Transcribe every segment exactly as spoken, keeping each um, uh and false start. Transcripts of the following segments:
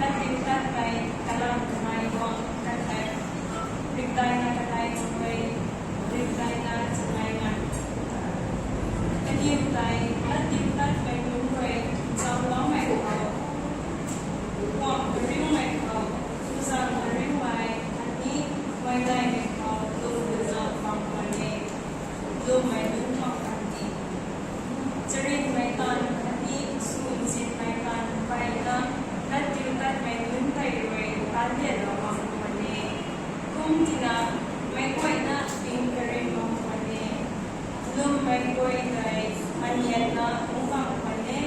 Latdiu tatmei kalam kamei guang kathei, rikdaina kathei kamei, rikdaina chanei ngan. Kaniw tei latdiu tatmei nunc rui zauloumei khou, guang kariumei khou, tuzang kariumei, khatni guayneymei khou lwm lwmna bam khwan e. Lwmmei nunc khou khatni charinmei taanv khatni swn zitmei taanv peyna latdiu tatmei nunc tei rui taan lianlou bam khwan e. Kum tina meic guayna ping karim bam khwan e. Lwmmei guay tei manianna hu bam khwan e.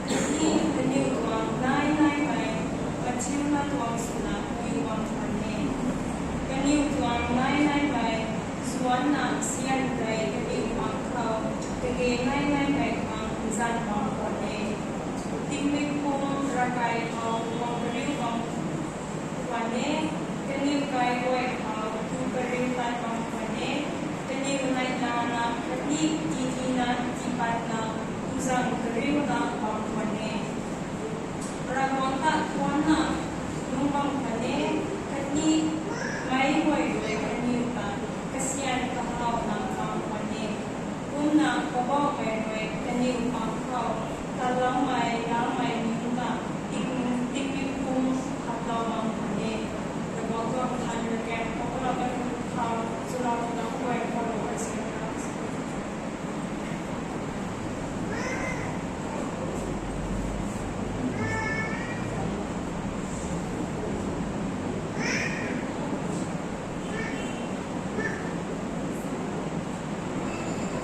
Khatni kaniw tuang nai naimei mathiuna tuang swna piu bam khwan e. Kaniw tuang nai naimei zuanna sian tei kaniw pang khou kage nai naimei tuang nzan bam khwan e. Tingmik pum ravkai khou guang kariu bam khwan e. Kaniw kai guay khou tu kariu tat bam khwan e. Kaniw nai lana khatni titina tipatna tuzang kariuna bam khwan e. Ravguangc ta thuanna lung bam khwan e, khatni meic guay rui kaniw ta kasian kahawna bam khwan e. Kumna Poubauhmei rui kaniw pang khou taloumei, laumei nunc ta tik, tikpik pum khatlou bam khwan e. Ravguangc tuang than rui kan khou kalou kan khou, swlou tuang guay khou lou kan sian khou.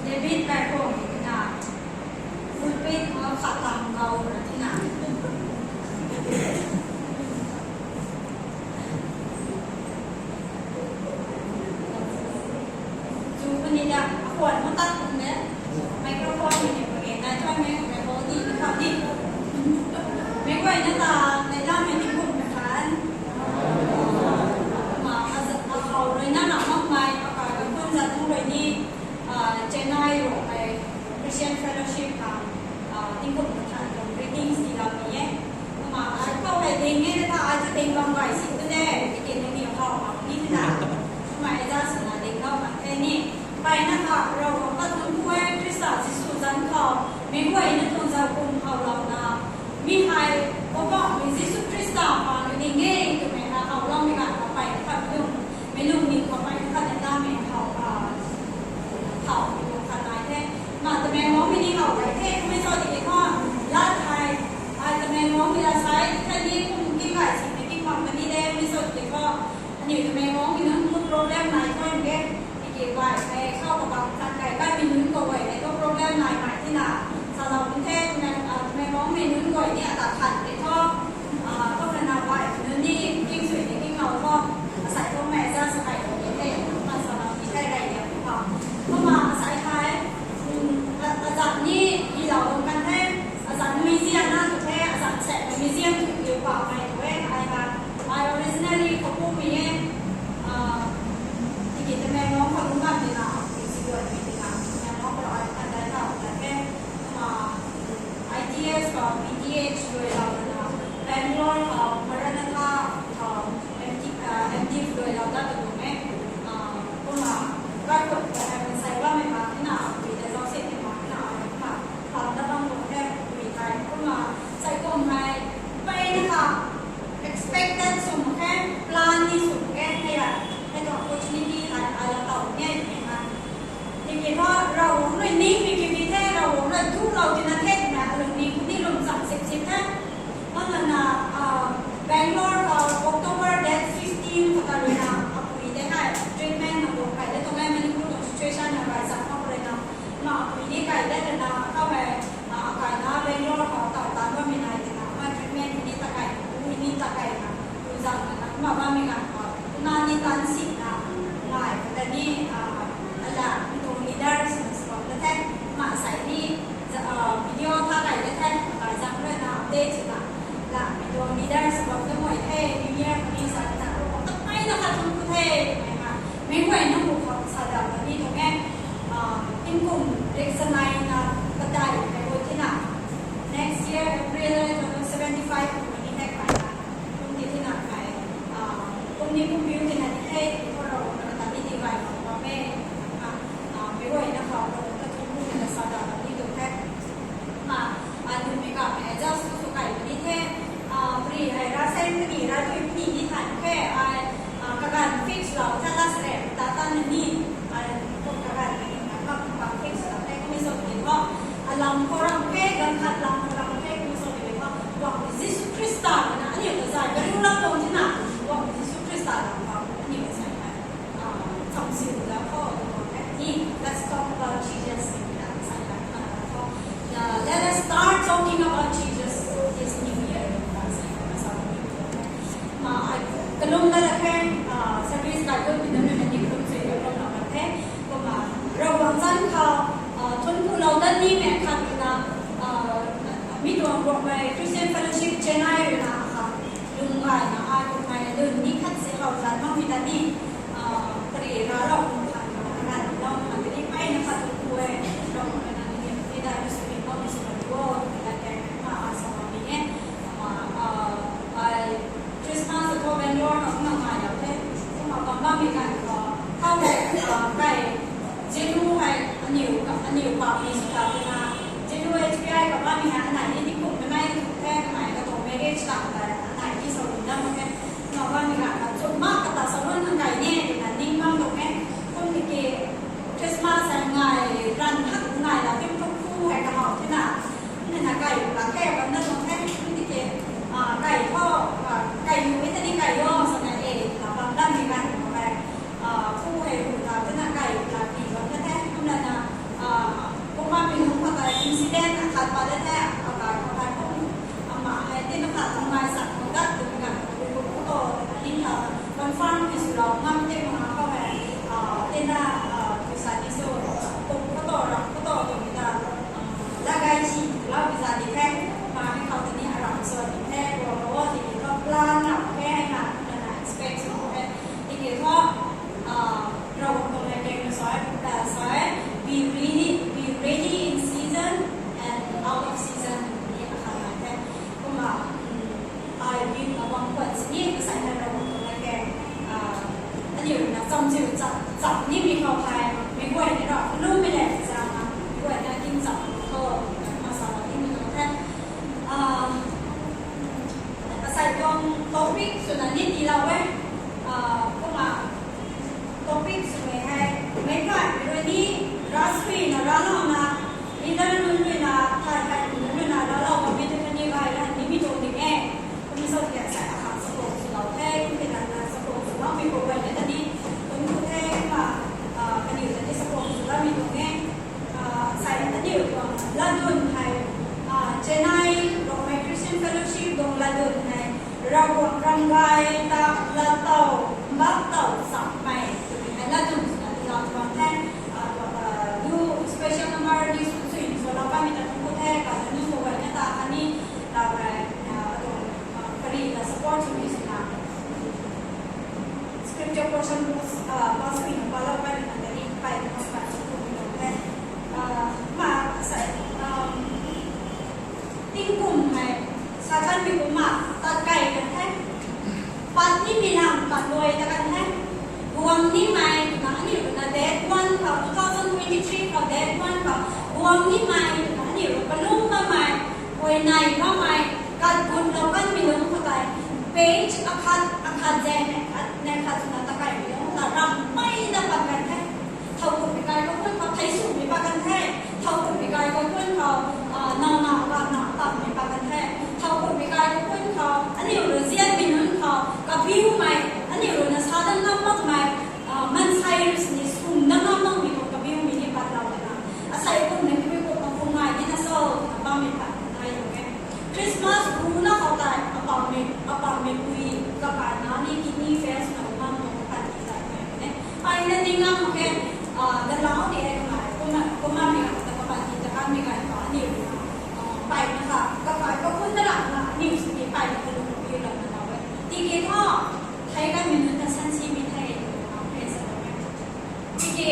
David kai khou na, pulpit khou khat tang gau na tina. Chu puni da, akhwan matat kum de. Microphone ni ni page nai thoi mei, mei ho ni ni kha ni. Meic guayna ta, nei lam mei ni kum na khan. Ma, a, a khou rui na na makmei, a kai ka kun zat nung rui ni, a, Chennai rui mei Christian Fellowship khang, a, tingkum na khan tuang greetings tiilou ni e. Kumna ai khou hei ding e ta, ai tu ding bam gay si tu de, tiki nangniw khou mak ni na. Kumna ai za swna ding khou mak the ni. Mpeyna kha Ravguangc ta thuanc ku e, Khrista Jisu zanc khou, meic guayna tuang zauc kum khou louna, mi hei, Poubauhmei Jisu Khrista paan rui ding e twmei na khou loumei ganv khou mpeyna kha mi lung, mi lungning khou mpeyna kha na lamei khou, a, thau mi lung khat nai the. Ma Tamenglongmei ni how gay the, kummei cho tiki thu, lat hei, ai Tamenglongmei la sai, tiki ni kum king gay simei king bam kani de, mi cho tiki thu, aniw Tamenglongmei nunc kum problem nai thoi de, tiki gay hei khou kabang khat kai kaimei nunc khou gay hei thu problem nai nai tina, salou kum the, Tame-, a, Tamenglongmei nunc guay ni ata khat de thu, a, kum na na gay nunc ni king sui ni king lou thu, asei thu mei za sa kai lou ni the, ma salou ni the gay de thu. Kumna asei hei, um, a, azat ni ilou kan the, azat museum na tu the, azat sek museum tu liu pa kai tu e, ai ha, ai originally Khoupumei e, a, tiki Tamenglong khou lungc bam tina, tiki si guan mei tina, Tamenglong khou ai kan dai ta kan the, kumna, I T S khou B T H luailou na, Bangalore khou Maranatha khou M D, ah, M Div luailou ta tu tuang e. Ah, kumna, kaikhunc ta hei mansei bammei mak na, apui ta zauc sitmei mak na, kumna, pam ta bam tuang the, apui tei. Kumna, sei kum hei, mpeyna kha, expected sw mak khe, plan ni sw mak khe, hei a, hei tuang opportunity hei, ai la taw nge, twmei hei. Tiki thu Ravguangc rui ningmei kibi the, Ravguangc rui dulou tina the twna alungning ni lwm cham sip sip the. Kumna na, ah, Bangalore khou October date fifteen khou ta rui na apui tei hei treatment na buk kai de tuang e, Manipur tuang situation na gay zat khou rui na. Ma apui ni kai de rui na, khou hei, ah, akai na Bangalore khou taw tan bammei nai tina, ma treatment ni ta kai, ni ta kai na, tu zang na, ma bammei ganv khou, kumna ni tan si na, ngai khou ta ni, ah, ala, mi tuang leaders na support na the, ma sei ni, za-, ah, video tha kai de the, kai zang rui na update na, la, mi tuang leaders support na mei the, New Year khou ni sa na, ta kai na kha thun ku the, mei ma, mei guay na mu khou sa dau na ni tuang e, ah, tingkum rik sanei na, kadai kai bo tina, next year April, seventy five khou ni the kai na. Nunc rui na ni group sui ka bam na kan the. Kumna Ravguangc zanc khou, ah, thuanc pulou dat nimei khat na, ah, mi tuang Rongmei Christian Fellowship Chennai rui na, ah, lung gay na ai kum gay na lun ni khat si hou zan mak mi ta ni, ah, kari ra lou kum khat na, na lou kum khat ni pey na khat pu e, Rongmei na ni ni dai na sui ni mak mi sui na duo, ni la keng na ai sa mak mi e. Kumna, ah, ai Christmas khou Bangalore khou kumna ngai lou the. Kumna bam bammei ganv khou, khou hei, ah, kai, Jenu hei aniu, aniu pam ni sw ta twna, Jenu H P I ka bammei hei anei ni tingkum kanei tu the, kanei ka tuang marriage ta ta, anei ni sa lun dam mak the. Kumna bammei ganv khou, chum mak kata sa lun nang kai ne, twna ning bam tuang e. Kum tiki, Christmas hei ngai, ran hak ngai la tim thu khu hei kahaw thena. Nina kai la khe bam na tuang the, kum tiki, ah, kai tho, ah, kai nu e tani kai yo, sa na e, la bam dam ni kan ko hei, ah, khu hei ru ta, tana kai la ni bam na the, kum la na, ah, kumna mi nunc khou ta incident akhat pat de the, ah, kai khou hei kum, ama hei tina khat ngai sak khou dat tu mi kan, khu khu to, tana ning la, confirm ni sw lou ngam te ma khou hei, ah, tina, ah, tu sa ni so, khu khu to, ra khu to, tu mi ta, ah, la gay si, tu lou mi za di the, ma mi khou tini aram so di the, ko ko di di khou plan na the, hei na, na expect so the, di di khou, ah, Ravguangc tuang lat keng na sa e, ah, sa e, be ready, be ready in season and out of season, ni akhat nai the. Kumna, um, ai bin na bam kwan sini, kasai na Ravguangc tuang lat keng, ah, aniu na cham chiu chap, chap ni mi khou hei, mi guay ni ra, lu mi le, zang na, mi guay na kin chap khou, ma sa la ni mi khou the. Ah, asai tuang topic swna ni tiilou e. Ah, kumna topic swmei hei, meic kai rui ni, ravsui na, ravlou na, leader nunc rui na, thai thai nunc rui na, ravlou bammei tu khatni gay la ni mi tuang ding e. Kum sou tia sai akhat support swlou the, kum tina na support swloumei khou guay ni ta ni, kum tu the, kumna, ah, kaniw ta ni support swloumei tuang e. Ah, sai aniu tuang latdun hei, ah, Chennai Rongmei Christian Fellowship tuang latdun hei, Ravguangc ram gay ta lat tow, bak tow sakmei twmei hei latdun swna tiilou tuang the. Ah, tuang, ah, lu special number ni sw sui swlou bammei ta tuang khou the, ka ta ni sw guay na ta khatni, ta hei, ah, tuang, ah, kari ta support swmei swna. Scripture portion, ah, pass swna palou kai na tani kai na pass swmei tuang the. Ah, ma, sa, um, tingkum hei, sa kanmei kumna, tat kai kan the. Pat nimei lam pat luai ta kan the. Guang nimei twna aniu rui na date one khou, two thousand twenty-three khou date one khou, guang nimei twna aniu rui kalum bammei, huayney bammei, kat gutlou kanmei nunc khou tei, page akhat, akhat zaeng, akhat, nai khat swna ta kaimei nunc ta ram mei na pat kan the. Thowkumhmei kai kakhun khou thei swmei pat kan the. Thowkumhmei kai kakhun khou, ah, nauna, gana, tammei pat kan the. Thowkumhmei kai kakhun khou, aniu rui zianmei nunc khou, kabiumei, aniu rui na sa dat ngam makmei, ah, maansei rui sini sum dat ngam makmei khou kabiumei ni patlou twna. Asei kumna kiu khou kakhun ngai ni na so, na bammei pat nai lou e. Christmas ru na khou tei, apammei, apammei pui, kakai na ni kidney fail swna bam tuang kapat ni zat nai e. Ai na ding ngam mak khe, ah, dalau di e kamei, kumna, kumna mi ta kapat ni ta kanmei kai khou aniu, ah, pey na kha, kakai kakhun na lam na, aniu sini pey na kalung pi lam na lou e. Tiki thu, thei kanmei nunc ta sansimei the, ah, pey sa lou e. Tiki,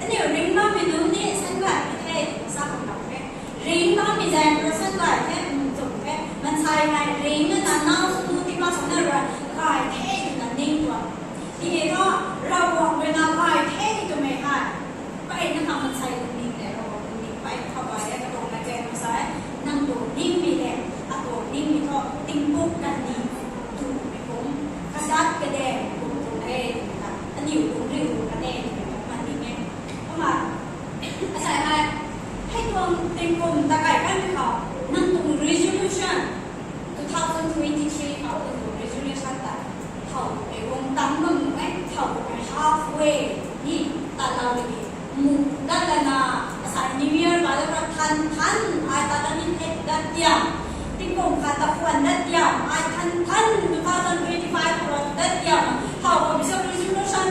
aniu ring bammei nunc ni san gay the, sa bam lou e. Ring bammei zaeng rui san gay the, nchum the. Maansei hei ring na na nau sw nu tii pa sw na rui gay the twna ning tuang. Tiki thu, Ravguangc rui na gay the twmei hei, peyna kha maansei lungning le, Ravguangc lungning pey kha gay e, katuang lat keng sa e, nang tuang ningmei le, atuang ningmei thu, tingpuk kan ni, tumei kum, kadat kadaeng kum tuang e, na, aniu lungriu kan e, twmei kum kan ni e. Kumna, asei hei, hei tuang tingkum ta kai kan khou, nang tuang resolution, two thousand twenty-three khou nang tuang resolution ta, thow, e, guang tang bam e, thow, e, halfway ni, ta lou ni, mu, dat lana, asei New Year ba da pra than than, ai ta da ni the dat tiam, tingkum khat ta khwan dat tiam, ai than than, two thousand twenty-five khou ra dat tiam, thow, e, resolution,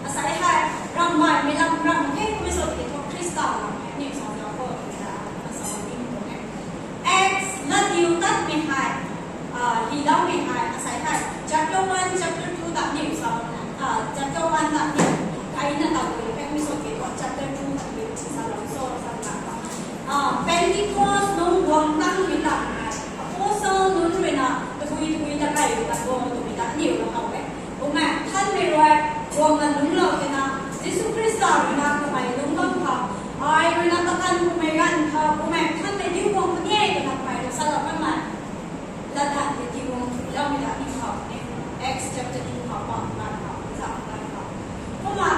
Asei hei, ramhmei lam ram the kummei sw tiki thu Khrista lam hei aniu sa zauc khou twna, asa ni tuang e. Acts latdiutatmei hei, ah, hyloumei hei, asei hei, chapter one, chapter two ta aniu sa, ah, chapter one ta aniu kaina ta pu the kummei sw tiki thu chapter two ta aniu salou so sa na. Ah, Pentecost nung guang tangmei ta hei, apostle nunc ruina tabui tabui ta kai ta guang twmei ta aniu la how e. Bumaengh Nthanmei rui guangna lungclou tina, Jisu Khrista ruina kamei lungc bam khou, ai ruina kakan kummei ganv khou Bumaengh Nthanmei diu guang puni e twna kamei rui salou kanmei latdanv tei guang thuiloumei ta ni khou e. Acts chapter two khou pa, ganv khou, zang ganv khou. Kumna,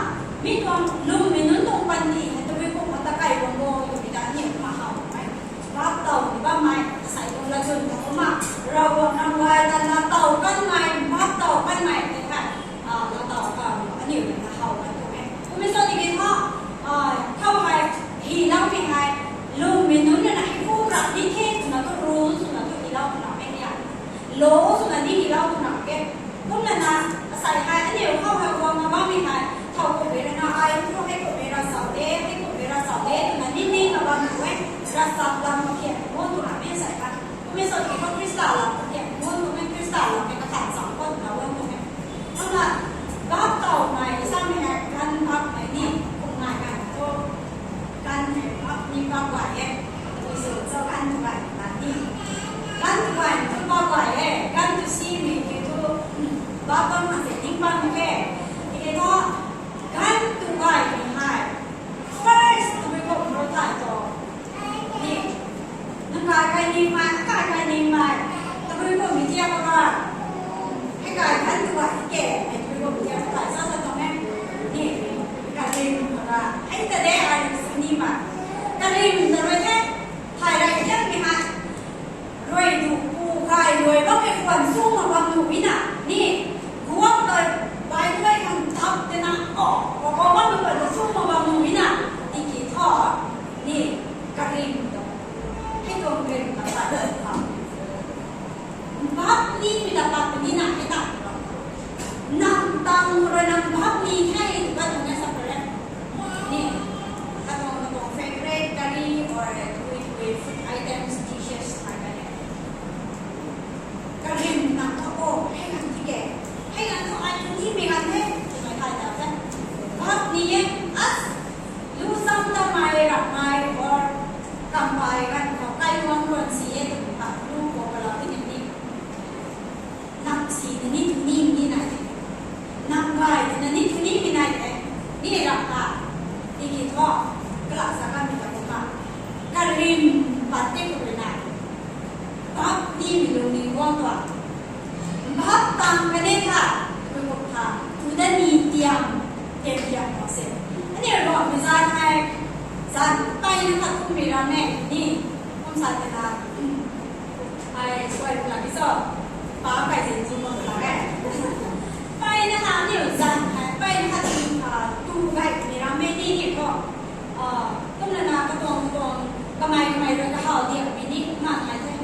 mi tuang lwmmei nunc tuang panty hei tabui kumna ta kai guang bo twmei ta ni kumna how e. Bap tow ni bammei, asei tuang lachwn ta kumna, Ravguangc nang gay ta na tow kanmei, bap tow kanmei tei hei, ah, na tow kan, aniu na how kan tuang e. Kummei sw tiki thu, ah, khou hei, hyloumei hei, lwmmei nunc ruina hei kum rap ni the twna thu rule swna thu hylou twna mei nia. Law swna ni hylou twna ke. Kumna na, asei hei aniu khou hei guangna bammei hei, thow kummei ruina ai thu hei kummei ra sau de, hei kummei ra sau de twna ni ningna bammei e, ravchap lam khou thian guang twna mei asei hei. Kummei sw tiki thu Khrista lam khou thian guang twmei, Khrista lam hei kathan cham khou twna guang twmei. Kumna, bap towmei samei hei, ganv bapmei ni, kum nai ganv thu, ganv hei bap ni bap gay e, tabui sw cho ganv tu gay na ni. Ganv tu gay thu bap gay e, ganv tu simei ki thu, bap bam ma se ning bam e. Tiki thu, ganv tu gaymei hei, first tabui kum ro thay tu, ni, nang kai kai ningmei, kai kai ningmei, tabui kummei tia khou ra. Hei kai ganv tu gay ke, hei tabui kummei tia khou thay sa sa tuang e. Ni, karim khou ra. Hei ta de ai sw ni ma. Karim ta rui the, thay rey liangmei hei. Rui tu pu kai rui bammei khwan sung ma bam nuh na. Ni, guak kai bai tu gay khang tap tina, o, o, o, bammei khwan sung ma bam nuh na. Tiki thu, ni, karim ta. Hei tuang rim ta pat ta. Bap nimei ta pat ni na hei ta. Nang tang rui nang bap ni the tw pat tuang e sa pare. Ni, katuang katuang favorite curry or tui tui food items, dishes nai kan e. Karim nang thu o, hei nang tike. Hei nang thu ai tu nimei ganv the twmei thay ta the. Bap ni e, as lu sam ta mai rap mai or kampai ganv khou kai luang luan si e twmei ta lu khou kalau ni ni. Nang si ni ni tu ni ni nai de. Nang gay ni ni tu ni ni nai de. Ni rap ta. Tiki thu, kala sa kanmei ta kumna, karim pat tei khou rui nai. Bap nimei lungning guang tuang. Bap tang kan e tha, tabui kum tha, tu da ni tiam, tiam tiam khou se. Aniu Ruangmei zat hei, zan peyna khat kummei ram e, ni, kum sa tina, ai suai pula ni cho, pa kai zin zu bam pula e. Peyna khat aniu zan hei, peyna khat zin, ah, tu gaymei ram e ni ni khou. Ah, kumna na katuang katuang, kamei kamei rui kahaw diakmei ni kumna nai the.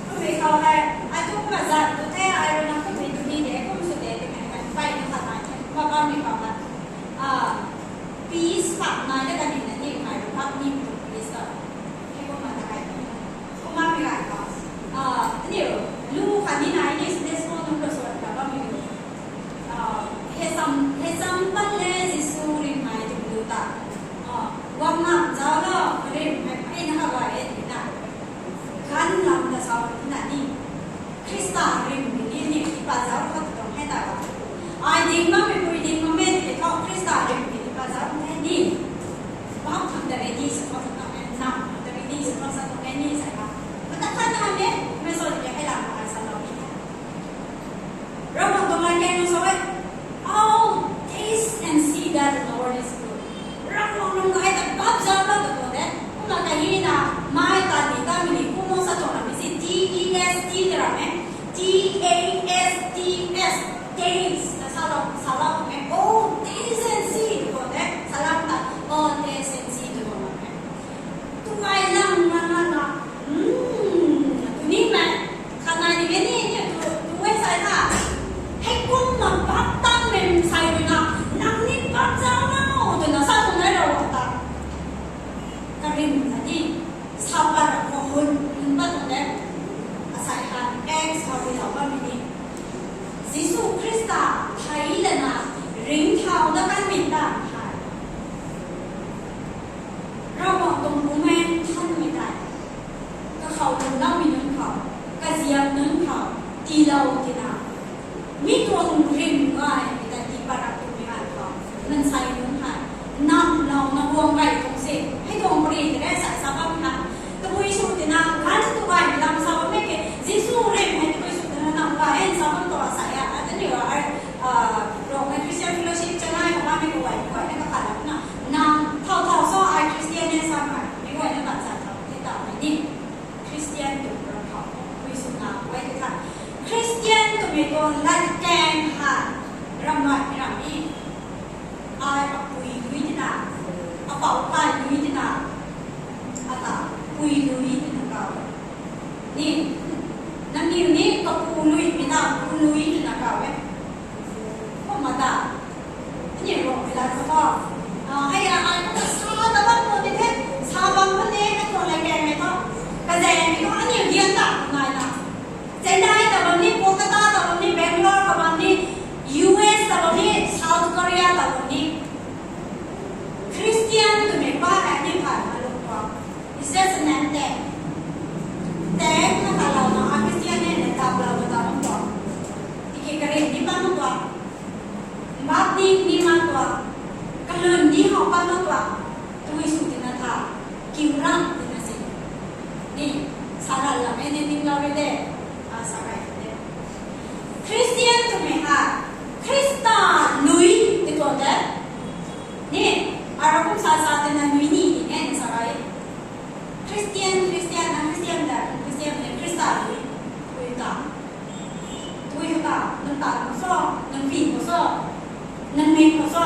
Kummei khou hei, ai thu kumna zan tu the, ai rui na kummei tu ni de, kum sw de, twmei hei, peyna khat nai the. Kumna bammei khou hei, ah, peace pat nai de kani na ni, kamei rui pat ni tu peace ta. Hei kumna ta kai the. Kumna mei gay khou, ah, aniu lu khat ni nai ni, Sunday school nunc rui suan ta bammei ni. Ah, hei sam, hei sam pan le Jisu rim hei tum lu ta. Ah, guang nam zauc lo, rim hei peyna khat gay e twna. Ganv lam ta sa na ni. Khrista rim ni ni, ni tipat zauc khat tuang hei ta. Ai ding bammei pui ding bammei tiki thu Khrista rim ni tipat zauc the ni. Bap khang ta ready sa khou sa tuang e, nam khang ta ready sa khou sa tuang e ni sa ka. Mata khat na ne, mei sw tiki hei lam ai salou ni. Ravguangc tuang lat kang na sa e, "Oh, taste and see that the Lord is good." Ravguangc rui ai ta bap zauc bam ta tuang de. Kumna kahina, mei ta ni ta mei ni, kumna sa tuang na mei si, T E S T ta ram e. T A S T S, taste, na salou, salou Kalun ni how pa na tua, tui sw tina tha, kiu ram tina si. Ni, saral la mei ni ting lau re de, a sarai de. Christian twmei ha, Khrista lui ti tuang de. Ni, arakum sa sa tina lui ni ni ne sarai. Christian, Christian, na Christian da, Christian ne Khrista lui, lui ta. Tui ta, nang ta ko so, nang pi ko so, nang mei ko so.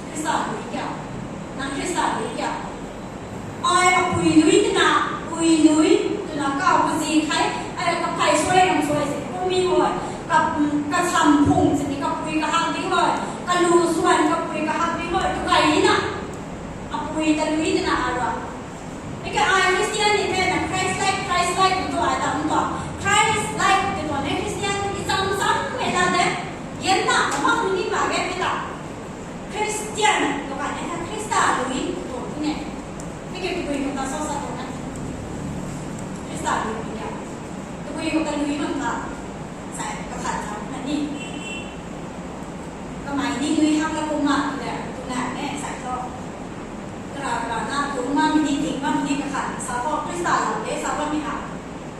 Khrista lui kya? Nang Khrista lui kya? Ai apui lui twna, pui lui twna kau kazi khai, ai kaphai suai ram suai se, kumi hoi, ka, kasam phung se ni kapui kahak di hoi, kalu suan kapui kahak di hoi, tu kai ni na. Apui ta lui twna arua. Ika ai Christian ni the na Christ like, Christ like tu ai tam tu. Christ like tu tu ne Christian ni cham cham me la de. Gen na ma ni ma ge me ta. Christian tu ka ne Khrista lui tu tu ne. Ika tu kui ta so sa tu na. Khrista lui ni ya. Tu kui ta lui mang ta. Sai ka khat ta na ni. Kamei ni lui hak la kum ma tu de, tu na ne sai tho. Kara kara na tu ma mi ni ting ma mi ni kakhat sa tho Khrista lam de sa ba mi ha.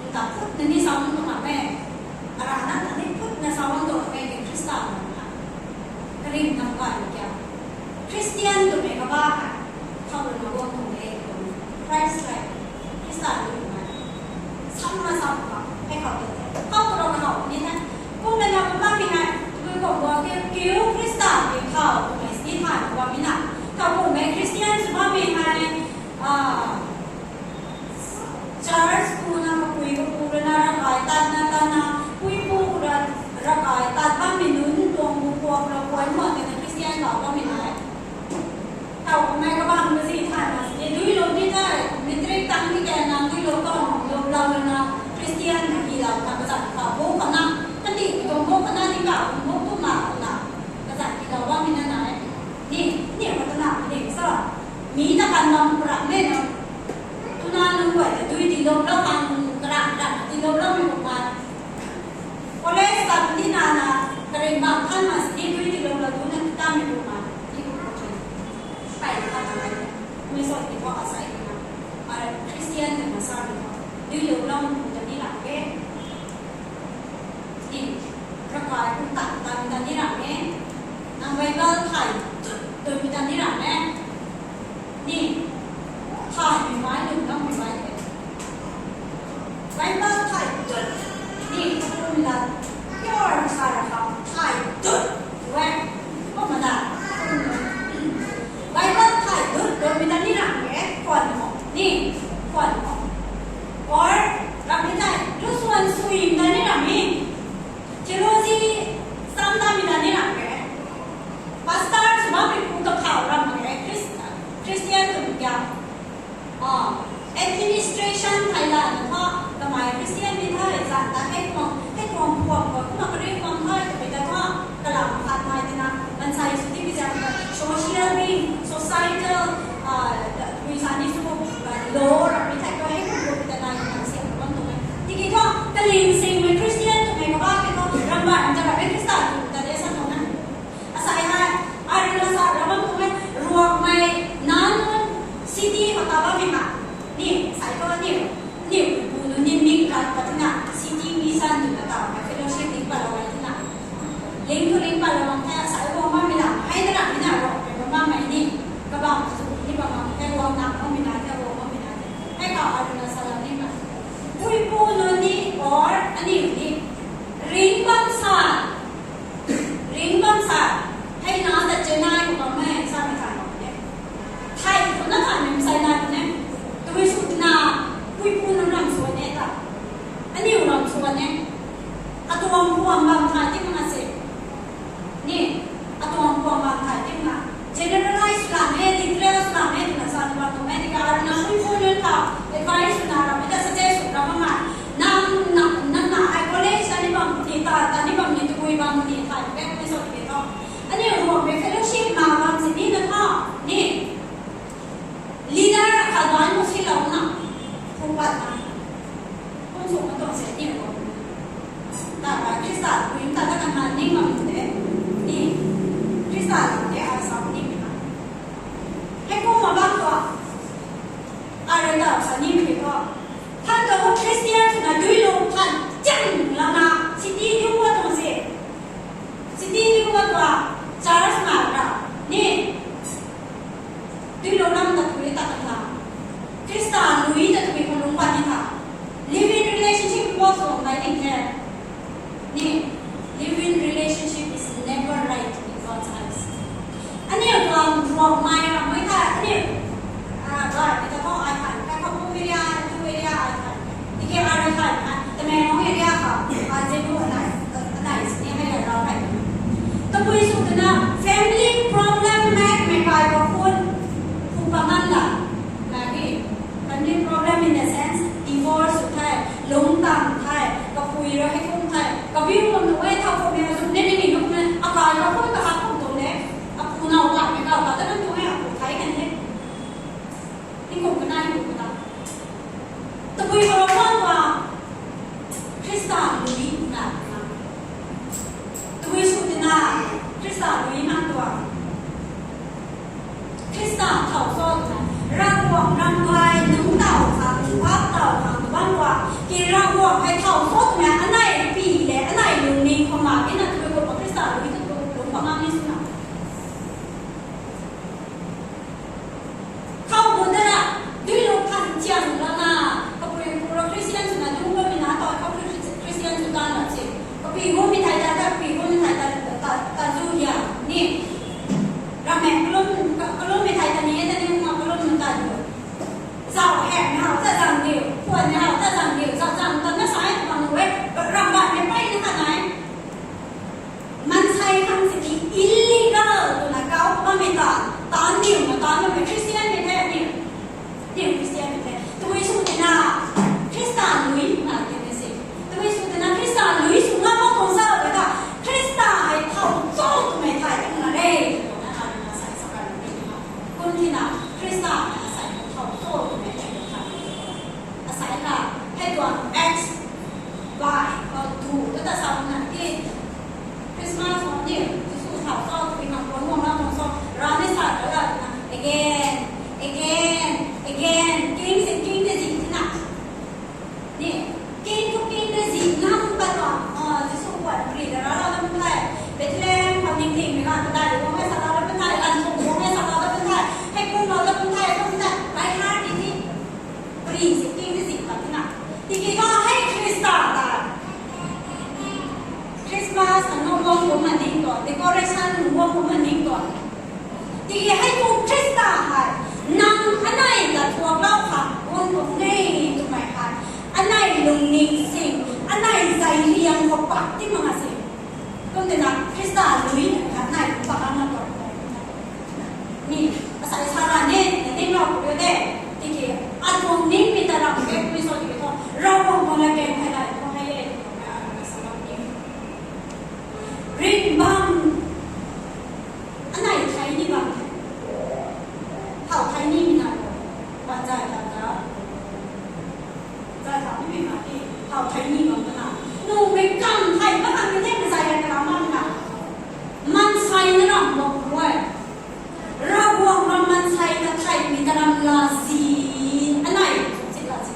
Nta phut na ni sa mak tu ma me. Ara na ta ni phut na sa mak tu me ke Khrista lam ha. Karim nam ba ni kya. Christian tu me ka ba ha. Khou na bo tu me tu. Christ like. Khrista lui tu ma. Sam na sam ka. Hei khou tu. Khou tu ram khou ni na. Kum na na kum ma mi hai. Lui kum bo ke kiu Khrista ke khou tu me si thai kum ba mi na. Khou kum me Christian sw ba mi hai. Ah, church tu na kapui kapu rui na ravkai tat na tat na, pui pu ra ravkai tat bam mi nunc tuang bu puak ra puan mo te na Christian lau bam mi nai. Tau kamei kabam kazi thay na si, dui lou ni thai, matric tang ni kena dui lou tang, lou lau na, Christian na ki lau na kazat ka bo kana, kani tuang bo kana ni ka, bo tu ma na, kazat ki lau bam mi na nai. Ni, ni ma ta na, ni sa. Mi ta kan bam kura me na. Tuna nunc guay ta dui ti lou lou kan kara kara ti lou lou mi kum ma. College ta ni na na, karin bam than ma si dui ti lou lou tu na ta mi kum ma. Ni kum ma. Pai na ta na. Mi so ti ko asai na. Ara Christian na ma sa ni ko. Dui lou lou mi kum ta ni la ke. Ni, ravkai kum tan tan ta ni ram e. Nang Bible thay tut tut mi ta ni ram e. Ni, thay mi mai lum nang mi mai e. Bible thay tut ni kum la pure sa ra khou thay tut we. Kum na. Bible thay tut tut mi ta ni ram e. Khwan mo. Ni, khwan mo. Or, ram ni thai, lu suan sui ta ni ram ni. Theology sam ta mi ta ni ram ke. Pastor sw bam mi pu ta khou ram ke. Christ-, Christian tu mi kya. Ah, administration thai la ni tha, kamei Christian ni thai, zan ta hei tuang, hei tuang puam ko, kuma kari tuang thai, ta pi ta tha, kalam khat mai tina, mansei sw ti bi zan ta, social being, societal, ah, da, wi sa ni sw, ah, law, ram ni thai ko, hei tuang ko, pi ta nai, pi ta siam ko, bam tuang e. Tiki tha, kaling sing mei Christian tu mei kaba ki tha, ram ba, ram ta ram mei Christian tu ta de sa tuang e. Asai hei, ai rui na sa ra bam tuang e, ruak mei, nan, city khou ta bam mi ha. Ni, sai tho ni, ni, bu nu ni mik rat pa tina, city mission tu na ta, fellowship ni pa la wai tina. Ling tu ling pa la wang the, asai wang bam mi la, hei na ra mi na ruak mei bam bam mei ni, kabam su ni bam bam the, wang na bam mi na the, wang bam mi na the. Hei ka ai rui na sa la ni ma. Pui pu nu ni or aniu ni, ring bam sa, ring bam sa, hei na ta Chennai khou bam e, sa mi than bam e. Thai khou na than mi sai na ne. Tui sw na, pui pu na ram sw ne ta. Aniu ram sw ne. Atuang puam bam thai ti na se. Ni, atuang puam bam thai ti na. Generalize sw la me, literal sw la me, na sa tuang tuang me, ni ka na pui pu na ta. Advice sw na ra me, ta suggest sw ra ma. Nang, nang, nang na ai college ta ni bam ni ta, ta ni bam ni tu pui bam ni thai, back ni so ni to. Aniu ruak mei Tua church na ra ni, duilou lam ta thui ta kan tha. Khrista lui ta thui khou lungc pat ni tha. Live in relationship wo sw nai ding the. Ni, live in relationship is never right in God's eyes. Aniu tuang ruangmei ramei tha, aniu, ah, bar ni ta khou ai than, kai khou pu area, tu area ai than. Tiki ai than, ah, Tamenglong area khou, ah, Zenu anai, anai sini hei rau hei. Tabui sw twna family problem mak mei kai khou phun, phun pa man la. Lagi, family problem in the sense, divorce sw the, lungc tang the, kapui rui hei kum the, kabiu kum tu e, thau kum e, zuk ne ni ni lung ne, akai ka kum ka hak kum tu ne, apu nau bai mei kau ta ta kan tu e, apu thai kan e. Ni kum ka nai kum ka ta. Tabui khou rui bam tuang, Khrista lui na na. Tabui sw twna, Khrista lui na tuang. Khrista thau cho twna, Ravguangc ram gay nunc tau khang, bap tau khang, bam tuang, ki Ravguangc hei thau cho twna, anei pi le, anei lungning khou ma, ina tabui khou Khrista lui tu tu, lung pa ngam ni sw na. Khou bun da la, duilou than chiang la na, kapui pu ra Christian sw na, dung bammei na, tau khou Christian sw tan la si. Kapi gummei thai ta, kapi gummei thai ta, ta, ta zu ya, ni. Ramen kalum, ka-, kalummei thai ta ni, ta ni, ma kalum ta ni. Zau hek ni hau, ta zang diu, puan ni hau, ta zang diu, zau zang ta na sai, bang we, ram ban ni pai ni ta nai. Mansei khang sini illegal twna kau bammei ta, tan diu na tan bammei Christian mei the, ni. Diu Christian mei the. Tabui sw twna Khrista lui na tei na si. Tabui sw twna Khrista lui sw ngam mak tuang sa ta, Khrista hei thau cho twmei thai tei na re. Twna ai na sai sa kan ni na. Kum tina Khrista hei asei thau cho twmei thai tei na. Asei na, hei tuang Acts bai, uh, tu, ta ta sa na ki, Christmas khou ni, Jisu thau cho, tui khang kuan guang na tuang cho, ra ni sa ta la na, again, again, again, king si king tei zi na. Ni, king tu king tei zi ngam pat tuang, uh, Jisu kuan pri ta ra la lam thai, Bethlehem khou ning ning mei ga ta dai, guang e sa la lam thai, lan thung guang e sa la lam thai, hei kum la lam thai, lam thai, bai ha di ni. Pari si king tei zi pat na. Tiki ga hei Khrista ta. Christmas a nung guang kum ma ning tuang, decoration nung guang kum ma ning tuang. Tiki hei tu Khrista hei, nang anei ta thuak lau khang guang kum ne twmei hei. Anei lungning sing, anei zai liang khou pat ti mak nga sing. Kum twna Khrista lui kha nai pa kan na tuang. Ni, asei sa ra ni, na ning rau pu de. Tiki, atuang ningmei ta ram ke, mi so tiki thu, Ravguangc tuang latkaeng hei lai thu hei e, sa bam ni. Ring bam, anei thai ni bam the. Thau thai ni mi na, ban zai ta ta. Zai thau ni mi ma ki, thau thai ni bam ta na. Nu mei kam thai, ma kam mei the, mei zai ra ka bam na. Mansei na ram bam rui. Ravguangc ram mansei na theihmei ta ram la zi, anei, si la zi.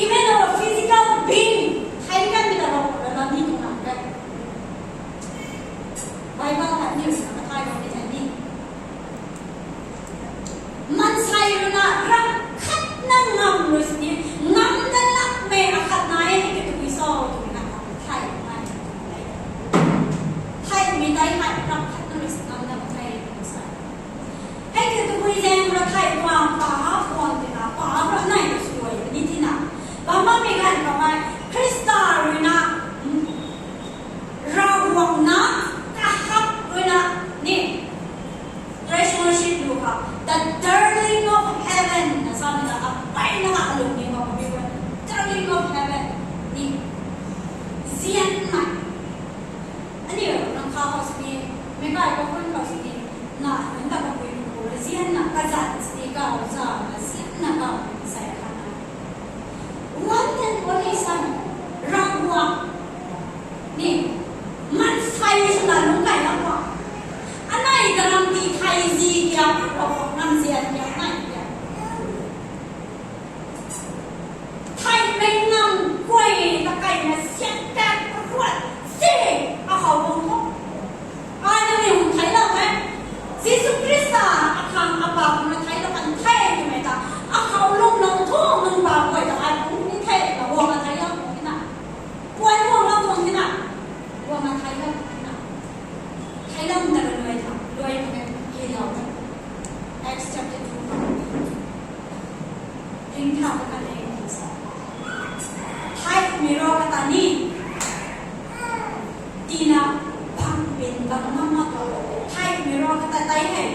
Even our physical being, thei kanmei ta Ravguangc ram la ni tuang ram re. Bible hei ni, sa ka thai ram ni thei ni. Mansei rui na ram khat na ngam rui sini, ngam na lakmei akhat na e, tiki tabui cho, tiki na khat thai na e. Theihmei tei hei ram khat na rui sini ngam na thei, tiki sa. Hei tiki tabui zaeng rui thei tuang, pa ha puang tina, pa ha rui nai ta sw rui ni tina. Bam bammei ganv khou hei, Khrista rui na, Ravguangc na, kahak rui na, ni, praise worship lu khou, the darling of heaven, na sa ni na, apai na ka alung ni khou, darling of heaven, ni, zian na. Aniu, nang kha khou sini, meic kai khou khun khou sini, na, nang ta kapui pu, zian na, kazat sini, kau za, zian na, kau, sa ya kha na. One and only Son, Ravguangc ni, mansei swna lungc kai la khou. Anei galam ti thei zi kia, Ravguangc nam zian kia, nai kia. Theihmei ngam guay ta kai na sian tat ruat se, akhou bang Theilam ta luai tha, luai ta hei lou ta. Acts chapter two. Ringcthau ta kan e sa. Thaymei rui kata ni. Tina bang bin bang ngam mak tuang. Thaymei rui kata tei hei.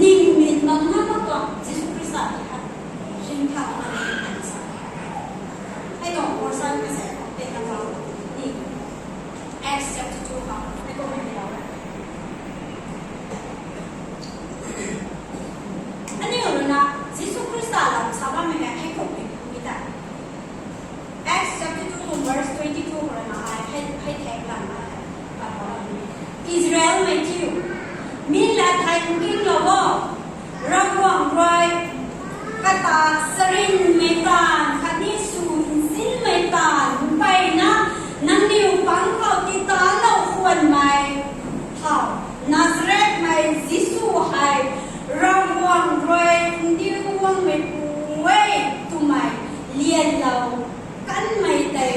Ning bin bang ngam mak tuang. Jisu Khrista ta hei. Ringcthau ta kan e sa. Hei tuang portion ka sa. Tei ka tuang ni. Acts chapter two khou, hei kum hei lou e. Aniu rui na, Jisu Khrista lam sa bammei hei hei kum hei kum e ta. Acts chapter two khou verse twenty two khou rui na ai, hei, hei thek lam na hei, Israelmei thiu, mi la thei nkinglou o. Ravguangc rui kata sarinmei taanv khatni sw nsinmei taanv mpeyna nangniw pang khou titanlou khwanmei thau, Nazarethmei Jisu hei Ravguangc rui ndiu guangmeipu e twmei lianlou kanmei tei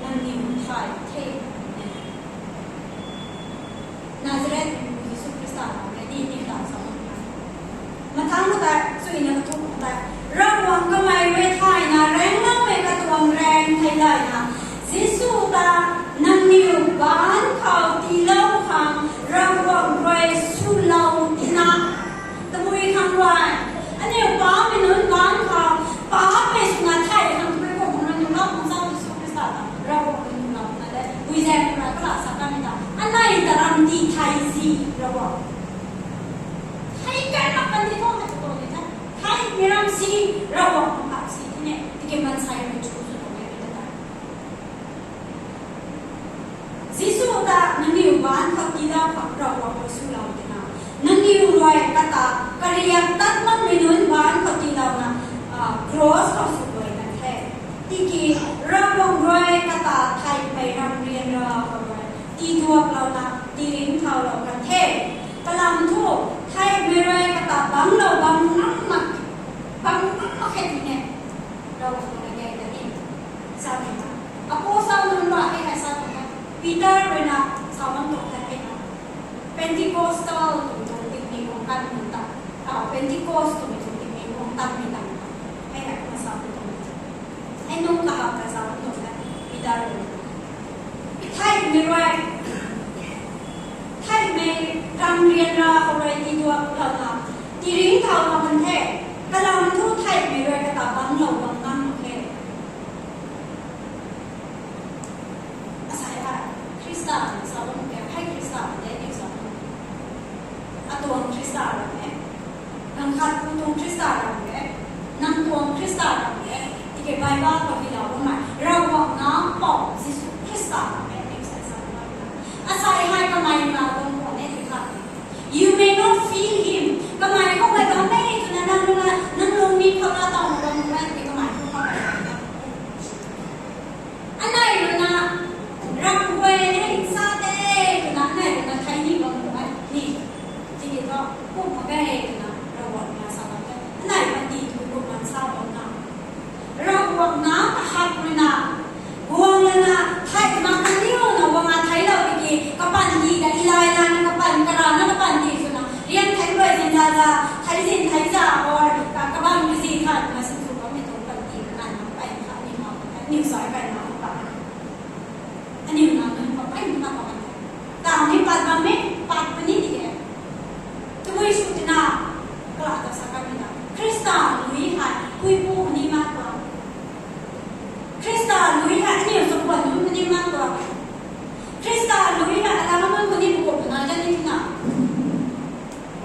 nangniw thay the. Nazarethmei Jisu Khrista lam e ni, ni ta sa mak e. Mathang ta, suina kathumh ta, Ravguangc kamei rui thayna raengloumei katuang raeng thei layna, Jisu ta nangniw baanc khou tiilou khang Ravguangc rui swlou tina. Tabui khang rui, aniu pamei nunc baanc khou, pamei swna thay khang tabui khou nunc lou khang sa Jisu Khrista ta Ravguangc nunc lou na de, puizaeng rui kala sa kanmei ta, anei ta ram ti thei si Ravguangc. Thei kan mak kan ti thu hei tu tuang ni the. Theimei ram si, Ravguangc khang si tine, tiki maansei rui chu sw tuang e ta. Jisu ta nangniw baanc khou tiilou khang Ravguangc rui swlou tina. Nangniw rui kata kariak tat makmei nunc baanc khou tiilouna, ah, cross khou sw guay kan the. Tiki Ravguangc rui kata theihmei ramrian ra khou rui tiduaklouna tiringcthaulou kan the. Kalam thu, theihmei rui kata bangclou bam ngam mak, bam ngam mak khe tine. Ravguangc rui gay ta ni. Sa ni ta. Apostle nunc rui hei hei sa tuang e. Peter rui na sa bam tuang the hei na. Pentecostal tuang tuang tingmei guang kanmei ta. Ah, Pentecost tuang tuang tingmei guang kanmei ta. Hei hei kumna sa tuang tuang. Hei nunc kahak ta sa bam tuang the. Peter rui na. Theihmei rui. Theihmei ramrian ra khou rui tiduaklouna tiringcthaulou kan the. Kalam thu theihmei rui kata bangclou bam ngam mak khe. Asei hei, Khrista sa bam mak khe, hei Khrista de ni sa bam. Atuang Khrista ram e. Nang khat pu tuang Khrista ram e. Nang tuang Khrista ram e. Tiki Bible khou hylou bammei Ravguangc Nac Mpouh Jisu Khrista ram e, ni sa sa bam e. Asei hei kamei na bam khwan e ti kha. You may not feel him. Kamei khou hei bam e twna nang lung na, nang lungning khou na taw na bam e ti kamei khou hei bam e. Anei rui na, ram guay ne, sa de twna anei rui na thei ni bam khwan e ni. Tiki thu, kum mak ge twna Ravguangc na sa bam e. Anei bam ti tu kum mak sa bam na. Ravguangc Nac kahak rui na, guang lana, thei mak na niu na guang a theilou tiki, kapanty ta ilay lana, kapan karana, kapanty swna, rian thei guay zin za za, thei zin thei za, or ka, kabam kazi khat na sin tu bammei tuang panty, kanan na, pai khat ni ma, niu sai kai na, pa. Aniu na nunc khou pai na pat bam e. Taw ni pat bam e, pat puni di e. Tabui sw tina, kala ta sa kanmei na. Khrista lui hei, puipu ni mak tuang. Khrista lui hei, aniu sa kuan nunc ni mak tuang. Khrista lui hei, alang nunc ni bu kuan na ja ni tina.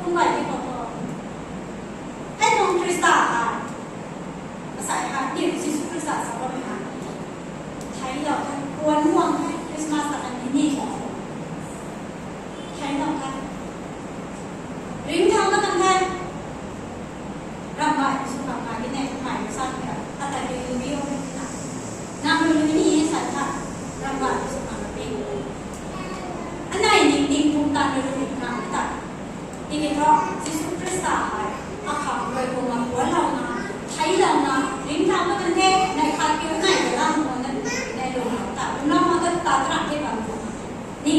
Kum bai di khou thu. Hei tuang Khrista hei. Asei hei, ni Jisu Khrista sa bammei hei. Theilou the, kuan guang the, Christmas ta kan ni ni. Theilou the. Ringcthau ta kan the. Ramhmei sw khang nai di ne, kamei sa ni ta. Ata ni lui o ni na. Nang lui ni e sa ta. Ramhmei sw khang na ping. Anei ni ting pum ta ni lui na ta. Tiki thu, Jisu Khrista hei, akhang rui kumna kuanlouna, theilouna, ringcthau ta kan the, nai khat kiu nai ta lam kuan na, nai lung ta, lung lam ta, ta tram the bam kuan na. Ni,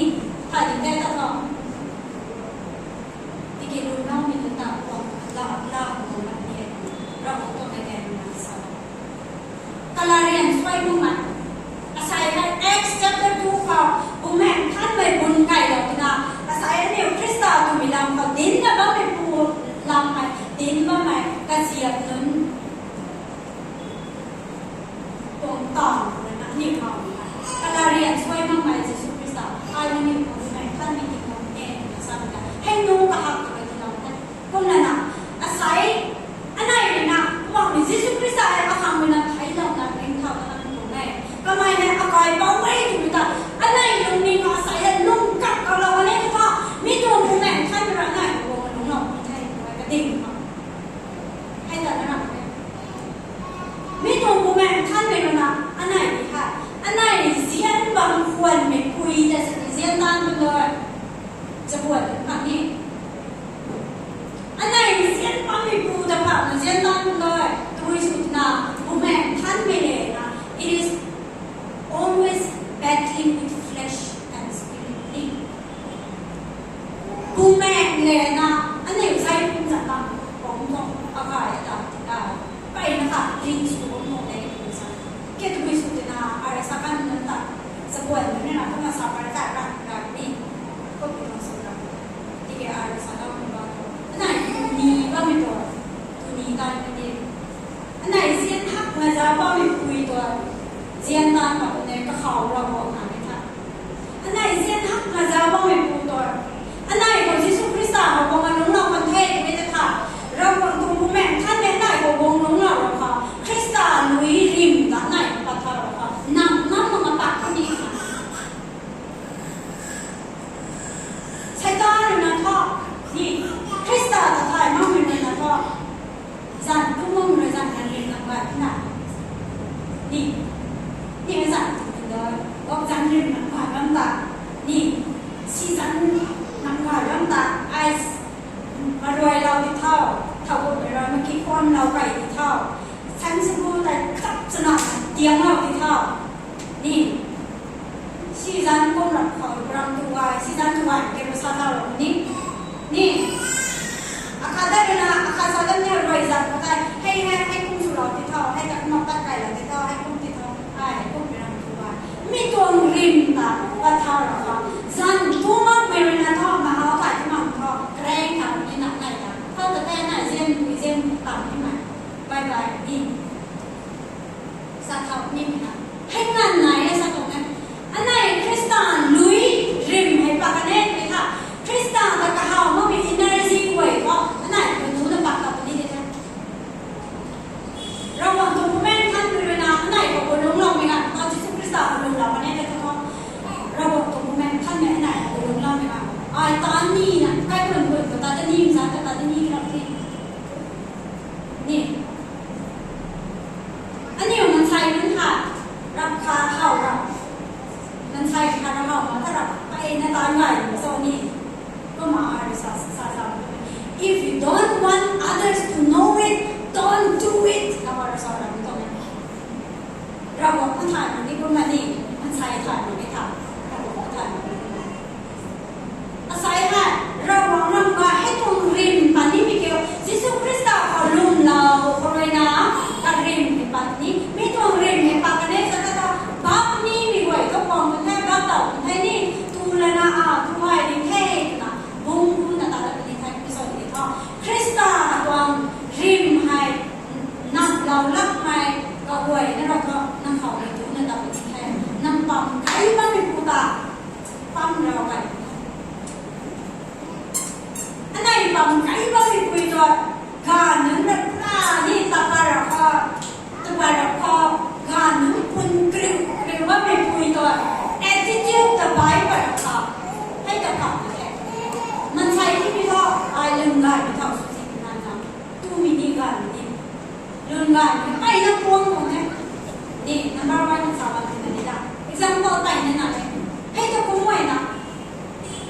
Bumaeng le na, aniu zai pum zan bam, bam bam, akai ta, ta, pai na ka, ling sw bam bam le, ling sa. Ke tu bui sw te na, ai sa kan na ta, sa buan na ni na, tu na sa par ta ra, ra ni. Ko pi tang sw ra. Tiki ai sa kan na ba. Anai, ni ba mi to, tu ni ta ni. Anai zian hak na za ba mi pui to, zian tan ba ne, ka khau ra ba na ni ta. Anai zian hak na za bammei pu tuang. Anai khou Jisu Khrista khou guang lungclou kan the twmei ta tha. Ravguangc tuang Bumaengh Nthanmei anai khou guang lungclou rau kha. Khrista lui rim ta anai khou pat tha rau kha. Nam nam mak na pat kani kha. Seitaan rui na tho. Ni. Khrista ta thay makmei rui na tho. Zan tu mum rui zan kan rim nang gay na. Ni. Ni zan tu mum doi. Wak zan rim nang gay bam ta. Ni. Si zan nang gay bam ta. Ai s-, maruai lou di thau. Thau bu maruai maki khwan lou kai di thau. San si bu tai tap chana tiang lou di thau. Ni. Si zan kum rap khou ram tu gay, si zan tu gay ke rui sa ta rau ni. Ni. Akhat da rui na, akhat sa da ni rui zan khou tai, hei, hei, hei kum sw lou ti thau, hei ta kum tat kai lou ti thau, hei kum ti thau, ai, hei kum pi ram tu gay. Mi tuang rim ta, pat thau rau kha. Zan tu makmei rui na thau, na hau kai ti mak thau, kareng thau ni na nai ta. Thau ta tei nai zian, zian tam ni mai. Bye bye, ni. Sa thau ni mi na. Hei ngan nai e sa tuang e. Anai Khrista lui rim hei pak kan e tei tha. Khrista ta kahaw makmei energy guay thu. Anai khou tu na pak kap ni de tha. Ravguangc tuang Bumaengh Nthanmei rui na anai khou guang lungcloumei ganv. Khou Jisu Khrista khou lungclou kan e tei tha. Ravguangc tuang Bumaengh Nthanmei anai khou guang lungcloumei ganv. Ai tan ni na. Kai kun kun khou ta ta ni, sa ta ta ni rap the. Ni. Aniu mansei nunc khat, rap kha how rap. Mansei khat rap how ma ta rap, pai na tan gay, so ni. Kumna ai sa, sa, sa. If you don't want others to know it, don't do it. Ka ba rui sa rap tu na. Ravguangc ta thay mak ni kumna ni, mansei thay mak ni tha. Ravguangc ta thay mak ni kumna. Asai hei, Ravguangc ram ga hei tuang rim pat nimei kiu, Jisu Khrista khou lwmlou khou rui na, karim hei pat ni, mi tuang rim hei pat kan e sa ta ta, bap nimei guay thu kuang kan the, bap tau kan the ni, tu lana a, tu ai ni the, twna, bung bu na ta la ni the, episode ni tho. Khrista tuang rim hei, nap lou lak hei, kaguay na rau thu, nang khou ni tu na ta ni the, nang pam kai bammei pu ta, pam rau kai. Anai pam kai bammei pui tu, ganv nunc rap na ni tapa rap kha, tapa rap kha, ganv nunc pun kriu, kriu bammei pui tu, attitude ta bai pat rap kha, hei ta kha na the. Mansei ti mi thu, ai lung gay mi thau sw si na na, tu mi ni ganv ni. Lun gay, pai na puang tuang e. Ni, number one sa bam ti na ni da. Example pai na na e. Hei ta kum ai na.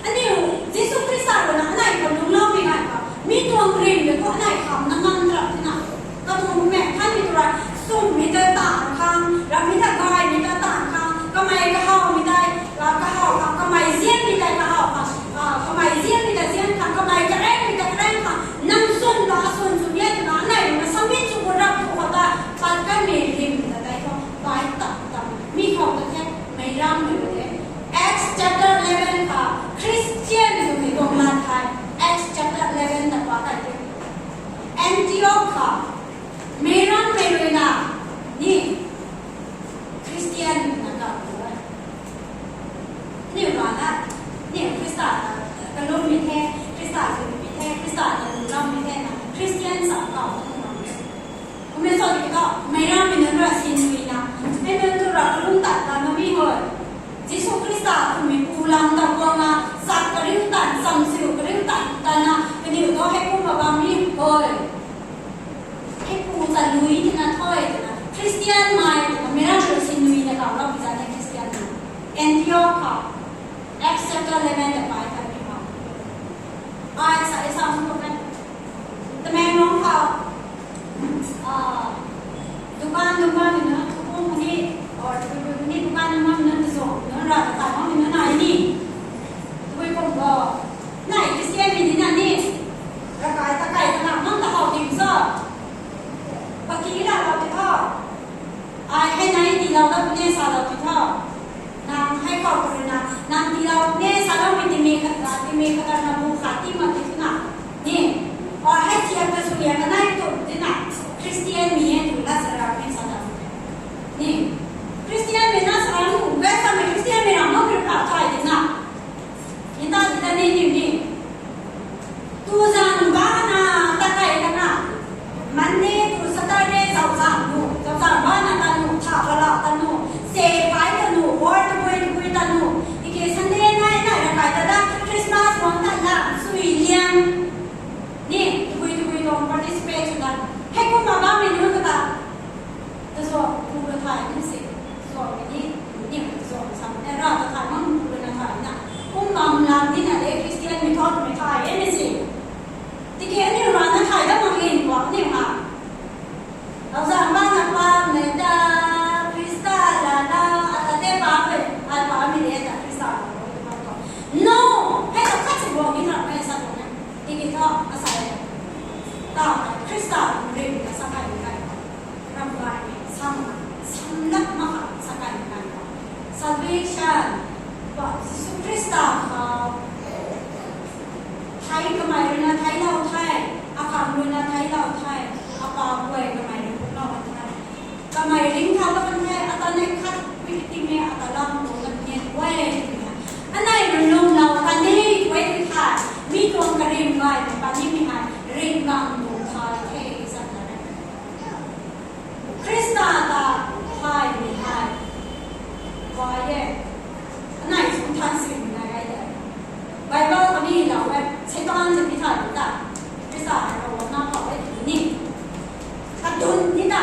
Aniu, Jisu Khrista rui na, anai khou lungcloumei ganv khou. Mi tuang rim de khou anai kham na ngang rap ti na. Katuang Bumaengh Nthanmei tu rui, sum mi ta ta khang, ram mi ta gay mi ta ta khang, kamei kahaw mi ta, ah, kahaw khang, kamei zian mi ta kahaw khang, ah, kamei zian mi ta zian khang, kamei kareng mi ta kareng khang, nang swn ta swn sw ni e twna, anai rui na submit sw gu rap tu khou ta, pat kanmei rim ta tei khou, bai tap tap, mi khou ta the, meic ram mei ta the. Acts chapter eleven kha, Christian twmei tuang lat hei, Acts chapter eleven ta pa kai the. Antioch kha, meic ram mei rui na, ni, Christian na kau tu e. Aniu rana, aniu Khrista ta, kalum mi the, Khrista sw mi the, Khrista ta lungclou mi the na, Christian sa kau tu na. Kummei sa di kau, meic ram mei nunc rui sinui na, mei nunc tu rui kalum tat ta na mi hoi. Jisu Khrista twmei pu lam ta guang na, sak kariu tan, samsiu kariu tan, ta na, kaniw tu hei kumna bam mi hoi. Hei pu ta lui ti na thoi ti na, Christian mai ti na, meic ram rui sinui na kau lou pi zan e Christian na. Antioch khou, Acts chapter eleven ta pai ta ni khou. Ai sa, ai sa mu ko kan. Tamenglong khou, ah, dukan, dukan ni na, thupung ni, or thupung ni, dukan ni na, na zong, na ra ta ta ni na nai ni. Tabui kum bo, nai Christian Kata timi kata na bu kha ti ma ti na. Ni, or hei tiak ta sw liak kanei tu ti na. Christian mi e tu la sa ra ni sa ta. Ni, Christian mi na sa ra nu, wei sa mi Christian mi na mo kri pa thai ti na. Ni ta ti ta ni ni ni. Tu zan ba na ta kai ta na. Monday to Saturday zau zan nu, zau zan ba na ta nu, tha ba la ta nu, se pai ta nu, or tabui tabui ta nu. Tiki Sunday nai nai ra kai ta da, Christmas wang ta la, sui liang. Ni, tabui tabui tuang participate sw ta. Hei kum ma ba mi nu ta ta. Ta zo, pu ra thai ni si. Zo mi ni, ni zo sam. E ra ta thai mang pu ra na thai na. Kum bam lam ni na de Christian mi thot mi thai e ni si. Tiki aniu ra na thai da mak lin bam ni ma. Lou zan ba na pa me ta Krista la na, ata de pa pe, ai pa mi de ta Krista la na pa to. No, hei ta khat si bam ni na, hei sa to na. Tiki tho, asa e. Ta, Krista rim ta sa kai ni kai. Ram kai ni, sam na, sam lak ma kha sa kai ni kai. Salvation, ba Jisu Krista khou. Thai kamei rui na thai lou thai, akhang rui na thai lou thai, apa guay kamei rui na lou thai. Kamei ring thau lou kan thai, ata nei khat, wiki ti me ata lam tu na ngen guay. Anei rui lung lou kan ni, guay ti thai, mi tuang karim guay, pa ni mi hai, ring bam tu thai, the, zan na ring. Krista ta hai mi hai. Why e? Anei sung than sing nai gai de. Bible kami lau e, Satan se mi thai ta. Krista hai Ravguangc nac khou e ti ni. Kadun ni ta.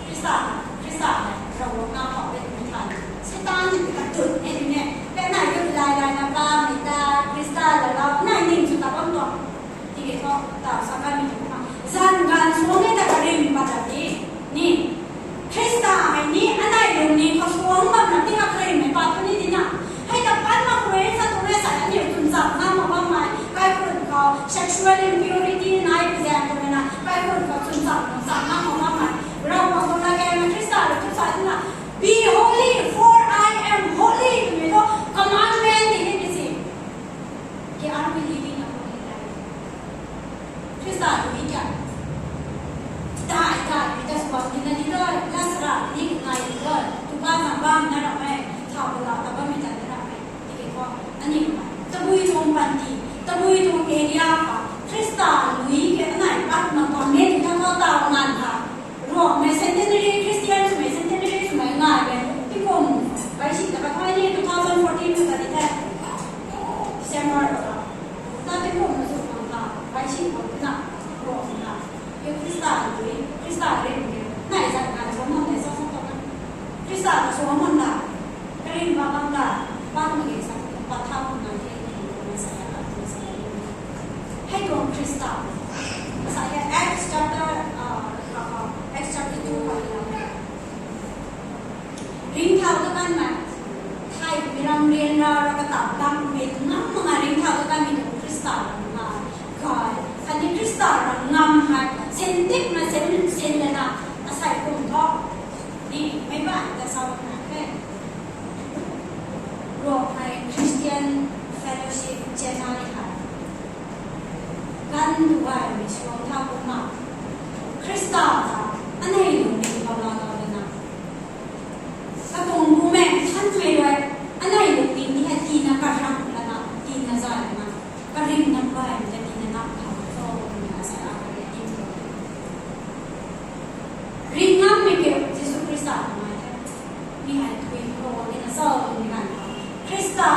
Krista, Krista hai Ravguangc nac khou e ti mi thai. Satan se kadun e ni ne. Pe nai tu lai lai na pa mi ta, Krista la lau, nai ning chu ta bam tuang. Tiki thu, ta sa kan mi tu ma. Zan gan suang e ta karim pat ta ti. Ni. Krista hei ni, anei lung ni, khou suang bam na ti ha karim mei pat tu ni ti na. Hei ta pan ma kwe sa tu e sa aniu tun zam na ma bam mai. Kaikhun khou sexual impurity nai pi zan tu na. Kaikhun khou tun zam na zam na ma bam mai. Ravguangc tuang latkaeng na Krista rui tu sa ti na. Be holy, for I am holy. Tu mi tu commandment ti ni ti si. Ki are we living a holy life? Krista tu ni kya? Dai dai mi ta suang ni na ni doi, Lazarus ni ngai ni doi. Tu ba na bam na ra mai, thau bu la ta bam mi ta na ra mai. Tiki thu, ani ma. Tabui tuang panty, tabui tuang area pa. Krista lui ke anai pat ma pa me tu ta ko ta ngan ta. Ruangmei centenary, Christian swmei centenary swmei ngai e. Tingkum, bai si ta ka thai ni two thousand fourteen ta di the. December ta. Na tingkum na sw khang ta, bai si khou na, ruang na. Ye Krista ni, Krista rim ni. Nai zat nai zat mo nai zat zat ta na. Krista na sw mo na. Karim ba bang ta, bang ni sa, pa thau na the ni, ni sa ya, ni sa ya. Hei tuang Krista. Sa ya Acts chapter, uh, Acts chapter two pa ni. Ringcthau ta kanmei, thai mi ram rian ra ra kata bang mi ngam mak nga ringcthau ta kanmei tu Krista ram nga. Kai, khatni Krista ram ngam hei, sentip na sen, sen lana, asei kum thu. Ni, mei ba ta sa na ke. Ruangmei Christian Fellowship Chennai hei. Kan tu gay mi suang thau kum ma. Krista ta, anei lungning khou laa lou lana. Katuang bumaengh thanmei rui, anei lungning ni hei tina karam lana, tina zay lana, karim nam gay mi ta tina nam khou cho, twna sa a kari adim tu. Ring ngammei kiu Jisu Krista ta nai the. Mi hei tui khou ni na cho, twna kan khou. Krista,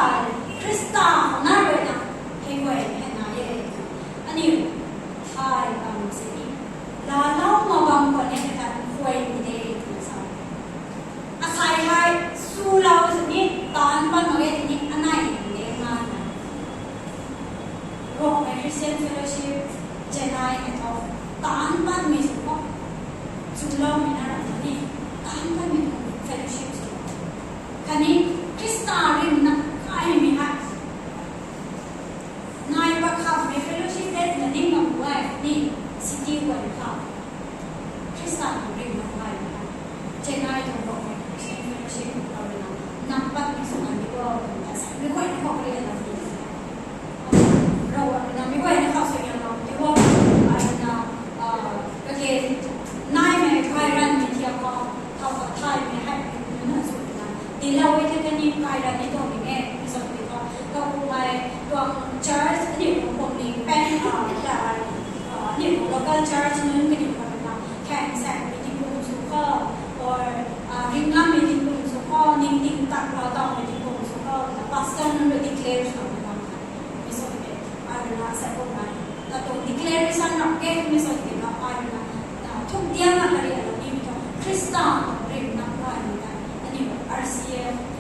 Krista khou na rui na, hei guay hei na ye. Aniu, thai bam se ni. Laalou ma bam khou ni ta kan khuay ni de, twna sa. Asei hei, swlou sini, taanc pat mak ge tini, anei ni de, ngan na. Ruangmei Christian Fellowship, Chennai hei thu, taanc patmei sw khou, chuloumei na ram ni, taanc patmei tuang fellowship sw khou. Khatni, Krista rim na kaimei hei. Nai pa khamei fellowship ret na ning bam guay ni, city guay khou. Krista tuang rim na guay na. Chennai tuang Ruangmei Christian Fellowship khou rui na, nam patmei sw kan di bo, twna sa, mi guay ni khou kari na di. Church nunc kaniw khou rui na, khaeng saeng mei tingkum sw khou, or ringngam mei tingkum sw khou, ningting tak lou tau mei tingkum sw khou, pastor nunc rui declare sw bam kha. Mi sw tei, ai rui na sa kum nai, atuang declaration ram ke mi sw tei na ai rui na thuk diang na kari alou ni mi tuang Khrista tuang rim na ai rui na, aniu R C F